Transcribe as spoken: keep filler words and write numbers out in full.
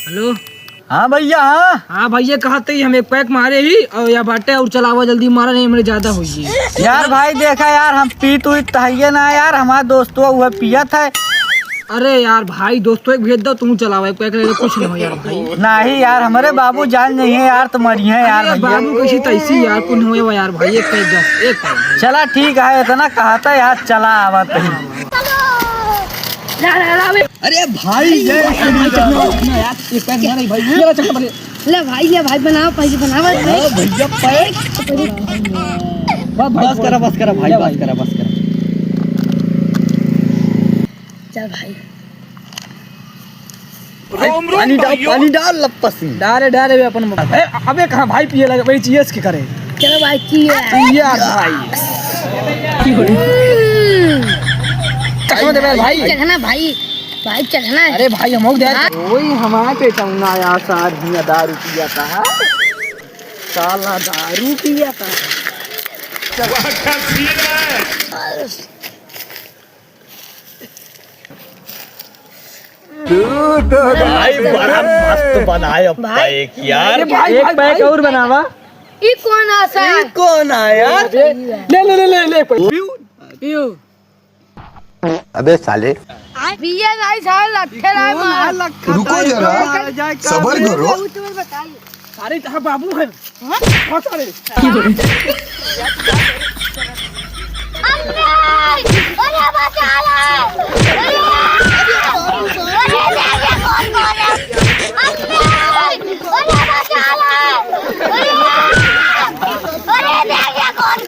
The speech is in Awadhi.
हेलो। हाँ भइया, हाँ। हाँ भइया, कहत ही हम एक पैक मारे ही अउर या बाटे अउर चलावा जल्दी मारा, नहीं हमरे ज्यादा होइ गई। यार भाई देखा यार, हम पीत उत त हइये ना यार, हमार दोस्तवा उहे पियत है। अरे यार भाई, दोस्तवा एक भेज दो, तू चलावा एक पैक, ले कुछ नहीं हो यार भाई। नहीं यार, हमरे बाबू जान जइहैं यार, त मरिहैं यार अरे भइया। बाबू कैसी तैसी यार, कुछ नहीं हो यार भाई, एक पैक दस, एक पैक। चला ठीक है, इतना कहत है यार, चला आवत ही। अरे भाई, जय श्री राम। यार, एक पैक मारे भाई, ये वाला चक्कर मारे। ले भाई, ले भाई, बनावा, पहले बनावा। अरे भइया, पैक। बस करा, बस करा भाई, बस करा, बस करा। चल भाई। भाई, पानी डाल, पानी डाल, लपसी। डाले, डाले बे अपन। ए, अबे कहाँ भाई पिए लगे, वही चीज के करे। चलो भाई, पिए। पिए आज भाई। हम्म। चखना दे बे भाई। चखना भाई। भाई चखना है। अरे भाई, हम दे। हाँ। ओए हमारे पे चौना यार, सार हिया दारू पिया था। साला दारू पिया था। भाई, बड़ा मस्त बनाए अब भाई, पैक यार। अरे भाई, एक भाई, पैक भाई। और बनावा। ई कौन आसा है? ई कौन आया? ले, ले, ले, ले, ले। पीऊ। पीऊ। अबे साले। पिए नहीं साले, लट्ठे नहीं मार। रुको जरा, सबर करो। अरे, तहार बाबू है। हाँ? हाँ, सारे।